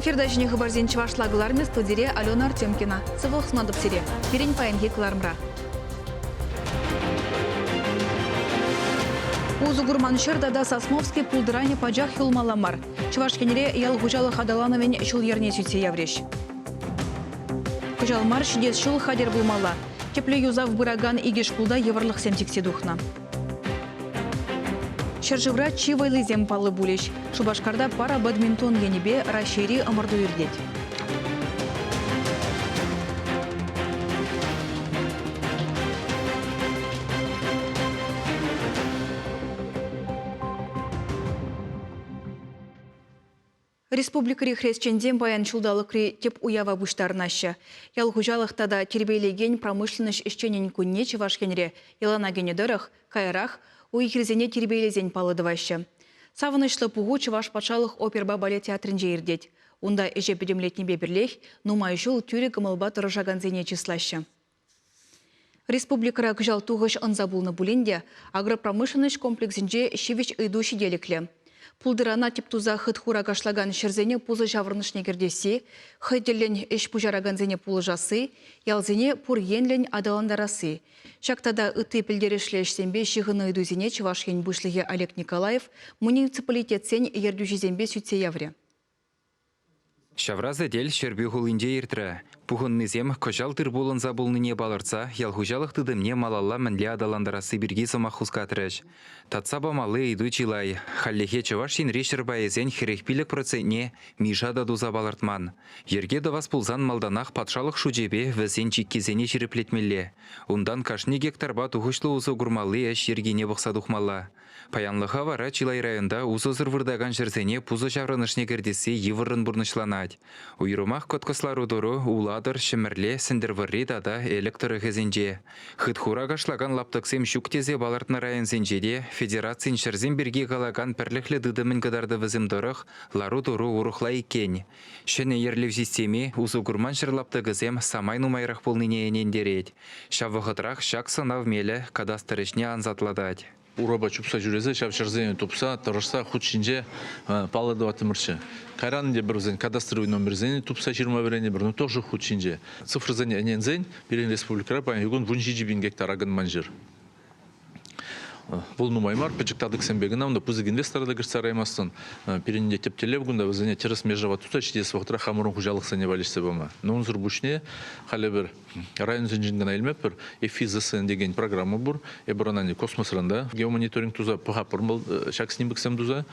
Эфирта ҫӗнӗ хыпарсен чӑвашла кӑларӑмӗ студире Алена Артемкина. Сывлӑх сунатӑп сире. Пирӗн паянхи кӑларӑмра. Усӑ курман ҫӗр тата Сосновский пултӑранӗ пачах юлмалла мар. Чӑваш Енре ял хуҫалӑх аталанӑвӗн ҫул-йӗрне сӳтсе яврӗҫ. Кӑҫал мар, ҫитес ҫул хатӗр пулмалла. Тӗплӗ юсав пыракан икӗ шкулта йывӑрлӑхсем сиксе тухнӑ. Ҫӗршывра чи вӑйлисем паллӑ пулӗҫ. Шупашкарта парабадминтон енӗпе Раҫҫейри ӑмӑрту иртет. Республикӑри хресченсем паян ҫулталӑкри тӗп уява пуҫтарӑнаҫҫӗ. Ял хуҫалӑх тата тирпейлекен промышленноҫ ӗҫченӗн кунне Чӑваш Енре йӑлана кӗнӗ тӑрӑх, каярах уй-хирсене тирпейлесен паллӑ тӑваҫҫӗ. Савӑнӑҫлӑ пуху Чӑваш патшалӑх оперӑпа балет театрӗнче иртет. Унта ӗҫе пӗтӗмлетнипе пӗрлех нумай ҫул тӳрӗ кӑмӑлпа тӑрӑшакансене чыслаҫҫӗ. Республикӑра кӑҫал тухӑҫ ӑнса пулнӑ пулин те агропромышленноҫ комплексӗнче ҫивӗч ыйту ҫителӗклӗ. Пултӑрана тӗп туса хыт-хура кашлакан ҫӗрсене пусӑ ҫаврӑнӑшне кӗртесси, хӑй тӗллӗн ӗҫ пуҫаракансене пулӑшасси, ялсене пур енлӗн аталантарасси. Ҫак тата ытти пӗлтерӗшлӗ ӗҫсемпе ҫыхӑннӑ ыйтусене Чӑваш Ен Пуҫлӑхӗ Олег Николаев муниципалитетсен ертӳҫисемпе сӳтсе яврӗ. Ҫавра сӗтел Ҫӗрпӳ хулинче иртрӗ. Пухӑннисем кӑҫал тыр-пул ӑнса пулнине палӑртса ял хуҫалӑх тытӑмне малалла мӗнле аталантарасси пирки сӑмах хускатрӗҫ. Татса памалли ыйту чылай. Хальлӗхе Чӑваш Енри ҫӗр пайӗсен 45 процентне МИШа та туса палӑртман. Йӗрке тӑвас пулсан малтанах патшалӑх шучӗпе вӗсен чиккисене ҫирӗплетмелле. Унтан кашни гектарпа тухӑҫлӑ усӑ курмалли ӗҫ йӗркине пӑхса тухмалла. Паянлӑха вара чылай районта усӑсӑр выртакан ҫӗрсене пусӑ ҫаврӑнӑшне кӗртесси йывӑррӑн пурнӑҫланать. Уйрӑмах кӑткӑс лару-тӑру Улатӑр, Ҫӗмӗрле, Сӗнтӗрвӑрри тата Элӗк тӑрӑхӗсенче. Хытхура кашлакан лаптӑксем ҫук тесе палӑртнӑ районсенче те федерацин ҫӗрсем пирки калакан пӗрлӗхлӗ тытӑмӗн кӑтартӑвӗсем тӑрӑх лару-тӑру урӑхла иккен. Ҫӗнӗ йӗрлев системи усӑ курман ҫӗр лаптӑкӗсем самай нумайрах пулнине ӗнентерет. Ҫав вӑхӑтрах ҫак сӑнав мелӗ кадастр ӗҫне ансатлатать. Урапа чупса ҫӳресе ҫав ҫӗрсене тупса, тӑрӑшса хут ҫинче паллӑ тӑваттӑмӑрччӗ. Кайран ӗнтӗ пӗр вӗсен кадастровый номерсене тупса ҫырма вӗренӗпӗр, но тоже хут ҫинче. Цифрӑсене ӗненсен пирӗн республикӑра паянхи кун 17 000 гектар акӑнман ҫӗр. Вӑл нумай мар, пӗчӗк татӑксемпе кӑна, унта пысӑк инвестора та кӗртсе яраймастӑн. Пирӗн те тӗп тӗллев кунта вӗсене тӗрӗс межава туса ҫитес вӑхӑтра хамӑрӑн хуҫалӑхсене валеҫсе пама. Но унсӑр пуҫне халӗ пӗр районсенчен кӑна илмеппӗр. ЭФИЗСН текен программа пур. Эпир ӑна космосран та геомониторинг туса пӑхатпӑр ҫак снимоксем туса.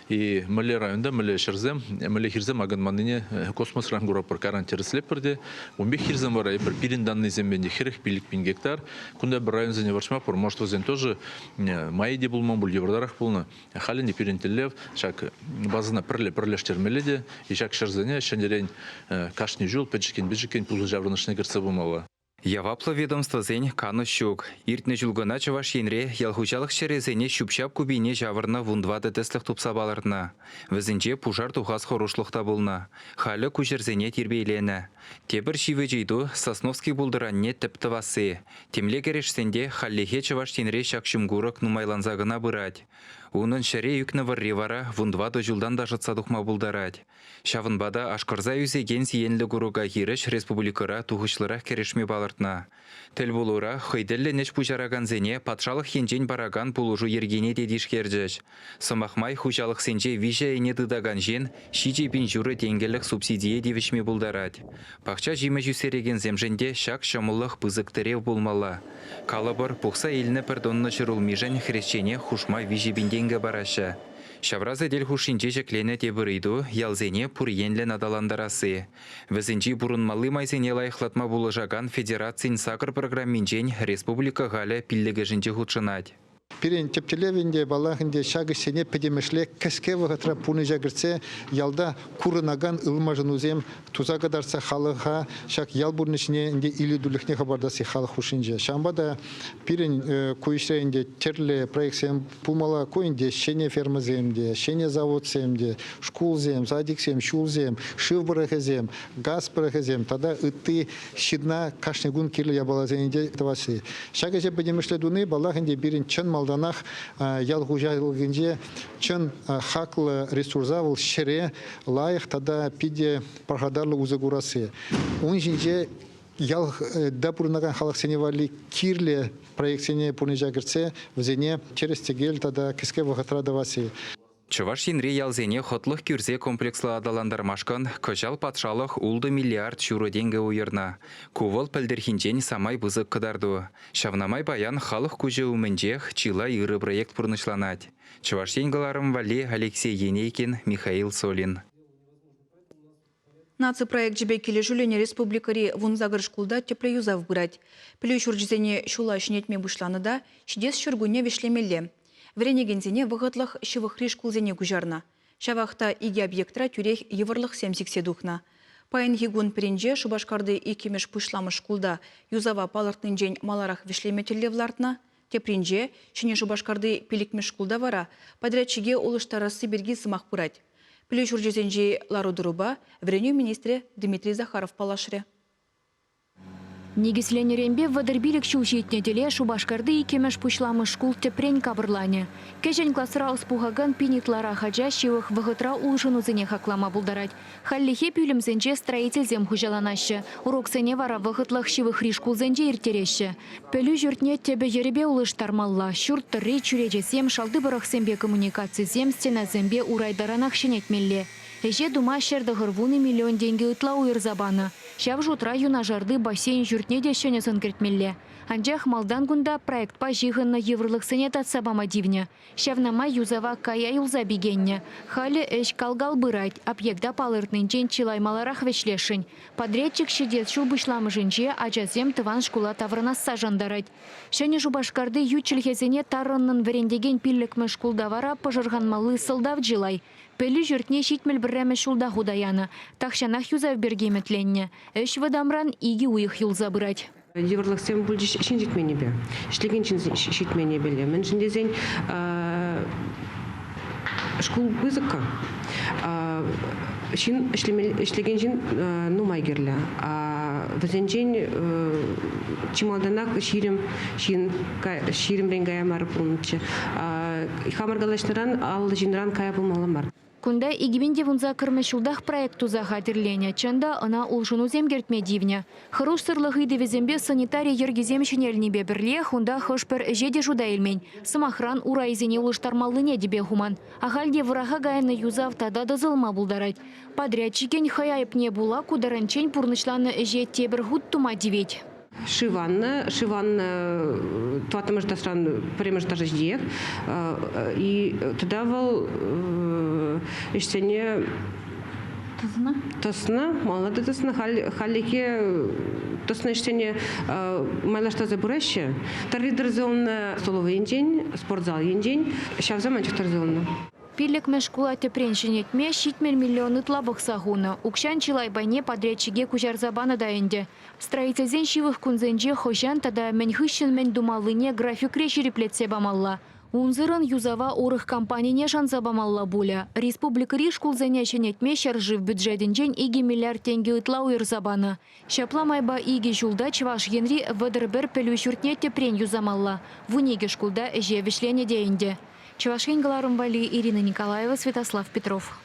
И мӗнле районта, мӗнле ҫӗрсем, мӗнле хирсем акӑнманнине космосран куратпӑр, каран тӗрӗслетпӗр те. Ун пек хирсем вара эпир пирӗн даннӑйсемпе те 45 пин гектар. Кунта пӗр районсене вӑрҫма пур. Может, вӗсен тоже майӗ те пулман пуль, йывӑртарах пулнӑ. Халь ӗнтӗ пирӗн тӗллев ҫак базӑна пӗрле пӗрлештермелле те и ҫак ҫӗрсене ҫӗнӗрен кашни ҫул пӗчӗккӗн-пӗчӗккӗн пусӑ ҫаврӑнӑшне кӗртсе пымалла. Яваплӑ ведомствӑсен канӑҫ ҫук. Иртнӗ ҫул кӑна Чӑваш Енре ял хуҫалӑх ҫӗрӗсене ҫӳп-ҫап купине ҫавӑрнӑ 14 тӗслӗх тупса палӑртнӑ. Вӗсенче пушар тухас хӑрушлӑх та пулнӑ. Халӗ ку ҫӗрсене тирпейленӗ. Тепӗр ҫивӗч ыйту, Сосновский пултӑранне тӗп тӑвасси. Темле кӗрешсен те хальлӗхе Чӑваш Енре ҫак ҫумкурӑк нумайланса кӑна пырать. Унӑн ҫӗре ӳкнӗ вӑрри вара 14 ҫултан та шӑтса тухма пултарать. Ҫавӑнпа та ашкӑрса ӳсекен сиенлӗ курӑка хирӗҫ республикӑра тухӑҫлӑрах кӗрешме палӑртнӑ. Тӗлпулура хӑй тӗллӗн ӗҫ пуҫаракансене патшалӑх енчен паракан пулӑшу йӗркине те тишкерчӗҫ. Сӑмах май, хуҫалӑхсенче виҫӗ ӗне тытакан ҫын 7,5 тенкӗлӗх субсидие тивӗҫме пултарать. Пахча ҫимӗҫ ӳстерекенсемшӗн те ҫак ҫӑмӑллӑх пысӑк тӗрев пулмалла. Калӑпӑр, пухса илнӗ пӗр тонна ҫӗрулмишӗн хресчене хушма 3 000 тенкӗ параҫҫӗ. Ҫавра сӗтел хушшинче ҫӗкленӗ тепӗр ыйту ялсене пур енлӗн аталантарасси. Вӗсенчи пурӑнмалли майсене лайӑхлатма пулӑшакан федерацин сакӑр программинчен республика халӗ пиллӗкӗшӗнче хутшӑнать. Пирӗн тӗп тӗллев ӗнтӗ, паллах ӗнтӗ, ҫак ӗҫсене пӗтӗмӗшле кӗске вӑхӑтра пурнӑҫа кӗртсе ялта курӑнакан ылмашӑнусем туса кӑтартса халӑха ҫак ял пурнӑҫне ӗнтӗ илӗртӳлӗхне хӑпартасси халӑх хушшинче. Ҫавӑнпа та пирӗн ку ӗҫре ӗнтӗ тӗрлӗ проектсем пулмалла. Ку ӗнтӗ ҫӗнӗ фермӑсем те, ҫӗнӗ заводсем те, шкулсем, садиксем, ҫулсем, шыв пӑрӑхӗсем, газ пӑрӑхӗсем тата ытти ҫынна кашни кун кирлӗ япаласене те тӑвасси. Ҫак ӗҫе пӗтӗмӗшле туни, паллах ӗнтӗ, пирӗн чӑн малтан. малтанах ял хуҫалӑхӗнче чӑн хаклӑ ресурса вӑл ҫӗре лайӑх тата питӗ пархатарлӑ усӑ курасси. Ун ҫинче ялта пурӑнакан халӑхсене валли кирлӗ проектсене пурнӑҫа кӗртсе вӗсене тӗрӗс-тӗкел тата кӗске вӑхӑтра тӑвасси. Чӑваш Енре ялсене хӑтлӑх кӳрсе комплекслӑ аталантармашкӑн кӑҫал патшалӑх 6 миллиард ҫурӑ тенкӗ уйӑрнӑ. Ку вӑл пӗлтӗрхинчен самай пысӑк кӑтарту. Ҫавна май паян халӑх куҫӗ умӗнчех чылай ырӑ проект пурнӑҫланать. Чӑваш Ен кӑларӑм валли Алексей Енейкин, Михаил Солин. Наци проекчӗпе килӗшӳллӗн республикӑри 18 шкулта тӗплӗ юсав пырать. Пӗлӳ ҫурчӗсене ҫула ҫӗнетме пуҫланӑ та ҫитес ҫуркунне вӗҫлемелле. Вӗренекенсене вӑхӑтлӑх ҫывӑхри шкулсене куҫарнӑ. Ҫавах та икӗ объектра тӳрех йывӑрлӑхсем сиксе тухнӑ. Паянхи кун пӗринче Шупашкарти иккӗмӗш пуҫламӑш шкулта юсава палӑртнинчен маларах вӗҫлеме тӗллев лартнӑ, тепринче Ҫӗнӗ Шупашкарти пиллӗкмӗш шкулта вара подрядчике улӑштарасси пирки сӑмах пырать. Пӗлӳ ҫурчӗсенчи лару-тӑрупа вӗренӳ министрӗ Дмитрий Захаров паллашрӗ. Никӗсленнӗренпе 35 ҫул ҫитнӗ тӗле Шупашкарти иккӗмӗш пуҫламӑш шкул тӗпрен капӑрланӗ. Кӗҫӗн класра ӑс пухакан пин ытларах ача ҫывӑх вӑхӑтра улшӑнусене хаклама пултарать. Хальлӗхе пӳлӗмсенче строительсем хуҫаланаҫҫӗ. Уроксене вара вӑхӑтлӑх ҫывӑхри шкулсенче ирттереҫҫӗ. Пӗлӳ ҫуртне тӗпӗ-йӗрӗпе улӑштармалла. Ҫурт тӑрри, чӳречесем, шалти пӑрӑхсемпе коммуникацисем, стенасемпе урай таранах ҫӗнетмелле. Ӗҫе тума 190 миллион тенкӗ ытла уйӑрса панӑ. Ҫав шутра юнашарти бассейн ҫуртне те ҫӗнӗ сӑн кӗртмелле. Анчах малтан кунта проектпа ҫыхӑннӑ йывӑрлӑхсене татса пама тивнӗ. Ҫавна май юсава кая юлса пикеннӗ. Халӗ ӗҫ кал-кал пырать, объекта палӑртнинчен чылай маларах вӗҫлесшӗн. Подрядчик ҫитес ҫул пуҫламӑшӗнче ачасем тӑван шкула таврӑнасса шантарать. Ҫӗнӗ Шупашкарти ют чӗлхесене тарӑннӑн вӗрентекен пиллӗкмӗш шкулта вара пӑшӑрханмалли сӑлтав чылай. Пӗлӳ ҫуртне 71-мӗш ҫулта хута янӑ. Тахҫанах юсав пирки ӗмӗтленнӗ. Ӗҫ вӑтамран икӗ уйӑх юлса пырать. Йывӑрлӑхсем пулчӗҫ ҫын ҫитменнипе. Ӗҫлекен ҫын ҫитменнипеле. Мӗншӗн тесен шкул пысӑкка. Ҫын ӗҫлекен ҫын нумай кирлӗ. Вӗсенчен чи малтанах 20 ҫын ҫирӗмрен кая мар пулнӑччӗ. Хамӑр калаҫнӑран 50 ҫынран кая пулмалла мар. Кунта 2018 ҫултах проект туса хатӗрленӗ. Чӑн та, ӑна улшӑнусем кӗртме тивнӗ. Хӑрушсӑрлӑх ыйтӑвӗсемпе санитари йӗркисем ҫӗнелнипе пӗрлех унта хӑш-пӗр ӗҫе те шута илмен. Сӑмахран, урайсене улӑштармаллине тӗпе хуман. Ахаль те вӑраха кайнӑ юсав тата тӑсӑлма пултарать. Подрядчикӗн хӑй айӑпне пула ку таранччен пурнӑҫланӑ ӗҫе тепӗр хут тума тивет. Шыв аннӑ, шыв аннӑ тӑваттӑмӗш этажран пӗрремӗш этажа ҫитиех. И тата вӑл ӗҫсене тӑснӑ, тӑснӑ, малалла та тӑснӑ. Хальлӗхе тӑснӑ ӗҫсене майлаштарса пыраҫҫӗ. Тӑрри тӑрса столовӑй енчен, спортзал енчен ҫавсем анчах тӑрса юлнӑ. Пиллӗкмӗш шкула тӗпрен ҫӗнетме 70 миллион ытла пӑхса хунӑ. Укҫан чылай пайне подрядчике куҫарса панӑ та ӗнтӗ. Строительсен ҫывӑх кунсенче хӑҫан тата мӗн хыҫҫӑн мӗн тумаллине графикре ҫирӗплетсе памалла. Унсӑрӑн юсава урӑх компанине шанса памалла пулӗ. Республикӑри шкулсене ҫӗнетме ҫӗршыв бюджетӗнчен 2 миллиард тенкӗ ытла уйӑрса панӑ. Ҫапла майпа икӗ ҫулта Чӑваш Енри 31 пӗлӳ ҫуртне тӗпрен юсамалла. 12 шкулта ӗҫе вӗҫленӗ те ӗнтӗ. Чӑваш Ен кӑларӑм валли Ирина Николаева, Святослав Петров.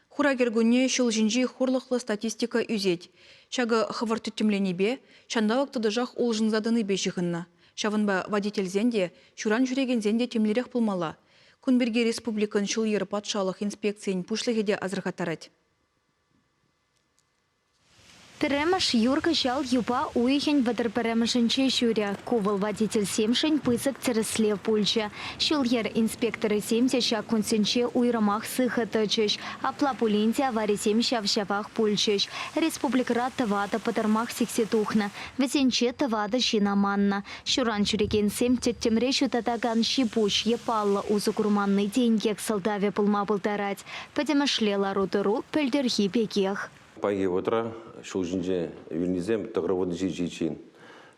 Хура кӗркунне ҫул ҫинчи хурлӑхлӑ статистика ӳсет. Ҫакӑ хӑвӑрт тӗттӗмленипе, ҫанталӑк тӑтӑшах улшӑнса тӑнипе ҫыхӑннӑ. Ҫавӑнпа водительсен те, ҫуран ҫӳрекенсен те тимлӗрех пулмалла. Кун пирки республикӑн ҫул-йӗр патшалӑх инспекцийӗн пуҫлӑхӗ те асӑрхаттарать. Пӗрремӗш юр кӑҫал юпа уйӑхӗн 31-мӗшӗнче ҫурӗ. Ку вӑл водительсемшӗн пысӑк тӗрӗслев пулчӗ. Ҫул-йӗр инспекторӗсем те ҫак кунсенче уйрӑмах сыхӑ тӑчӗҫ. Апла пулин те аварисем ҫав-ҫавах пулчӗҫ. Республикӑра тӑватӑ пӑтӑрмах сиксе тухнӑ. Вӗсенче тӑватӑ ҫын аманнӑ. Ҫуран ҫӳрекенсем тӗттӗмре ҫутатакан ҫи-пуҫ е паллӑ усӑ курманни те инкек сӑлтавӗ пулма пултарать. Пӗтӗмӗшле лару-тӑру пӗлтӗрхи пекех. Паянхи вӑхӑтра ҫул ҫинче вилнисем 97 ҫын.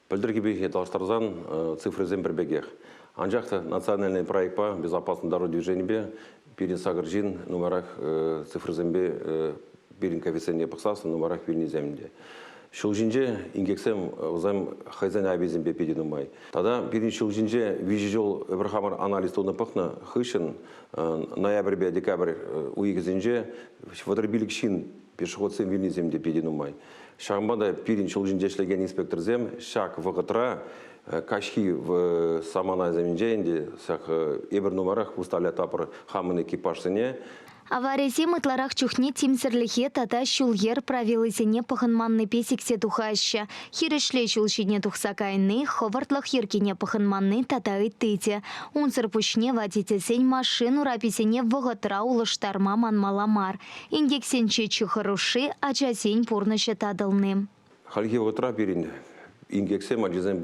Пӗлтӗрхипе танлаштарсан цифрӑсем пӗр пекех. Анчах та национальный проектпа «Безопасный дорожный движенипе» пирӗн сакӑр ҫын нумайрах цифрӑсемпе пирӗн коэффициентне пӑхсассӑн нумайрах вилнисем те. Ҫул ҫинче инкексем вӗсем хӑйсен айӑпӗсемпе питӗ нумай. Тата пирӗн ҫул ҫинче 3 ҫул эпир хамӑр анализ тунӑ пӑхнӑ хыҫҫӑн ноябрьпе декабрь уйӑхӗсенче 35 ҫын пешеходсем вилнисем те питӗ нумай. Ҫавӑнпа та пирӗн ҫул ҫинче ӗҫлекен инспекторсем ҫак вӑхӑтра каҫхи саманасенче ӗнтӗ ҫак эпир нумайрах выставлять тапӑр хамӑн экипажсене. Аварисем ытларах чухне тимсӗрлӗхе тата ҫул-йӗр правилисене пӑхӑнманнипе сиксе тухаҫҫӗ. Хирӗҫле ҫул ҫине тухса кайни, хӑвӑртлӑх йӗркине пӑхӑнманни тата ытти те. Унсӑр пуҫне водительсен машин ураписене вӑхӑтра улӑштарма манмалла мар. Инкексенче чи хӑрушши – ачасен пурнӑҫӗ татӑлни. Хальхи вӑхӑтра пирӗн инкексем ачасем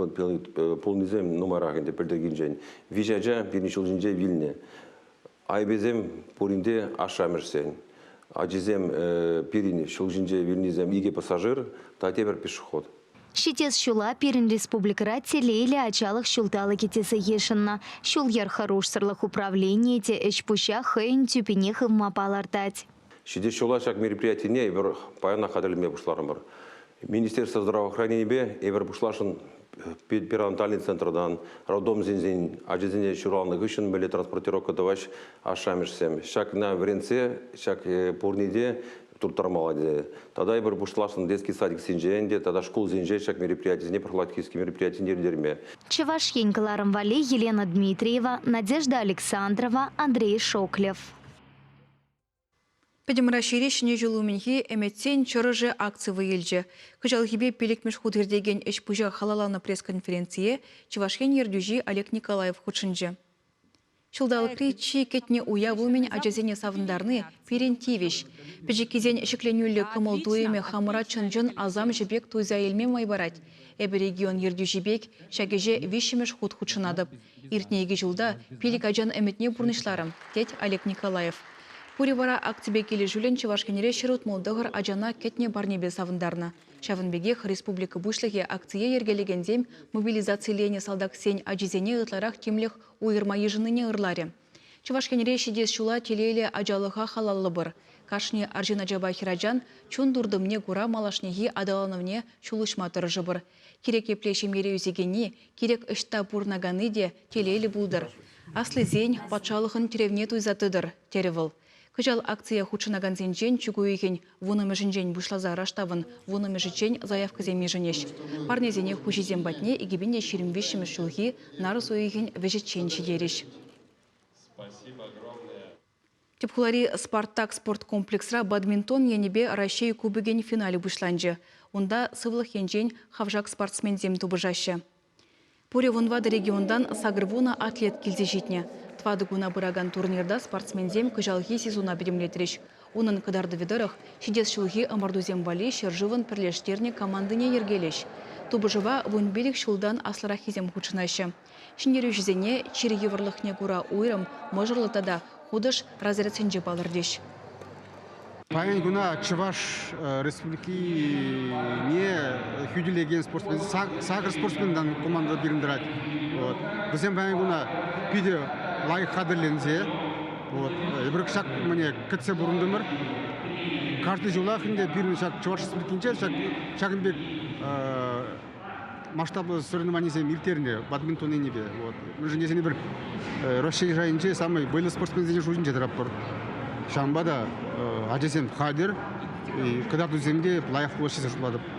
пулнисем нумайрах ӗнтӗ пӗлтӗрхинчен. Виҫ ача пирӗн ҫул ҫинче вилнӗ. Айӑпӗсем пурин те ашшӗ-амӑшӗсен. Ачисем пирӗн ҫул ҫинче вилнисем икӗ пассажир та тепӗр пешеход. Ҫитес ҫула пирӗн республикӑра Телейлӗ ачалӑх ҫулталӑкӗ тесе йышӑннӑ. Ҫул-йӗр хӑрушсӑрлӑх управленийӗ те ӗҫ-пуҫа хӑйӗн тӳпине хывма палӑртать. Ҫитес ҫула ҫак мероприятине эпир паянах хатӗрлеме пуҫларӑмӑр. Министерство здравоохраненийӗпе эпир пуҫласшӑн перинатальный центртан, роддомсенчен ачасене ҫуралнӑ хыҫҫӑн мӗнле транспортировка тӑваҫ ашшӗ-амӑшӗсем. Ҫакна вӗрентсе ҫак пурне те турттармалла тесе. Тата эпир пуҫласшӑн детский садиксенче ӗнтӗ тата шкулсенче ҫак мероприятисене профилактический мероприятисене ирттерме. Чӑваш Ен кӑларӑм валли Елена Дмитриева, Надежда Александрова, Андрей Шоклев. Пӗтӗм Раҫҫейри Ҫӗнӗ ҫул умӗнхи Ӗмӗтсен чӑрӑшӗ акци вӑй илчӗ. Кӑҫалхипе пиллӗкмӗш хут иртекен ӗҫ-пуҫа халалланӑ пресс-конференцие Чӑваш Ен ертӳҫи Олег Николаев хутшӑнчӗ. Ҫулталӑкри чи кӗтнӗ уяв умӗн ачасене савӑнтарни пирӗн тивӗҫ. Пӗчӗккисен ҫӗкленӳллӗ кӑмӑл-туйӑмӗ хамӑра чӑн-чӑн асамҫӑ пек туйса илме май парать. Эпӗ регион ертӳҫи пек ҫак ӗҫе виҫҫӗмӗш хут хутшӑнатӑп. Иртнӗ икӗ ҫулта пилӗк ачан ӗмӗтне пурнӑҫларӑм, тет Олег Николаев. Пурӗ вара акципе килӗшӳллӗн Чӑваш Енре 169 ачана кӗтнӗ парнепе савӑнтарнӑ. Ҫавӑн пекех республика Пуҫлӑхӗ акцие йӗркелекенсем мобилизациленӗ салтаксен ачисене ытларах тимлӗх уйӑрма йышӑннине ырларӗ. Чӑваш Енре ҫитес ҫула телейлӗ ачалӑха халаллӑпӑр. Кашни арҫын ачапа хӗрачан чун туртӑмне кура малашнехи аталанӑвне ҫул уҫма тӑрӑшӑпӑр. Кирек епле ҫемьере ӳсекенни, кирек ӑҫта пурӑнаканни те телейлӗ пултӑр. Аслисен, патшалӑхӑн тӗревне туйса тӑтӑр, терӗ вӑл. Кӑҫал акцие хутшӑнакансенчен чӳк уйӑхӗн вуннӑмӗшӗнчен пуҫласа раштавӑн вуннӑмӗшӗччен заявкӑсем йышӑнӗҫ. Парнесене хуҫисем патне 2023 ҫулхи нарӑс уйӑхӗн вӗҫӗччен ҫитерӗҫ. Тӗп хулари «Спартак» спорткомплексра бадминтон енӗпе Раҫҫей Кубокӗн финалӗ пуҫланчӗ. Унта сывлӑх енчен хавшак спортсменсем тупӑшаҫҫӗ. Пурӗ вунтӑватӑ регионтан 80 атлет килсе ҫитнӗ. Тӑватӑ куна пыракан турнирта спортсменсем кӑҫалхи сезона пӗтӗмлетрӗҫ. Унӑн кӑтартӑвӗ тӑрӑх, ҫитес ҫулхи ӑмӑртусем валли ҫӗршывӑн пӗрлештернӗ командине йӗркелӗҫ. Тупӑшӑва 15 ҫултан аслӑраххисем хутшӑнаҫҫӗ. Ҫӗнтерӳҫӗсене чир йывӑрлӑхне кура уйрӑм, мӑшӑрлӑ тата хутӑш разрядсенче палӑртӗҫ. Паян куна Чӑваш Республикине хӳтӗлекен спортсмен, сакӑр спортсментан команда пирӗн тӑрать. Вот. Вӗсем паян куна питӗ лайӑх хатӗрленсе, вот, эпир ҫак мӗне кӗтсе пурӑнтӑмӑр. Каждый ҫулах ӗнтӗ пирӗн ҫак Чӑваш Республикинче ҫак, ҫакӑн пек масштаблӑ соревнованисем ирттернӗ бадминтон енӗпе. Вот. Мӗншӗн тесен эпир Раҫҫей шайӗнче самый вӑйлӑ спортсменсен шутӗнче тӑратпӑр. Ҫавӑнпа та ачасем хатӗр, кӑтартусем те лайӑх пулаҫҫӗ тесе шутлатӑп.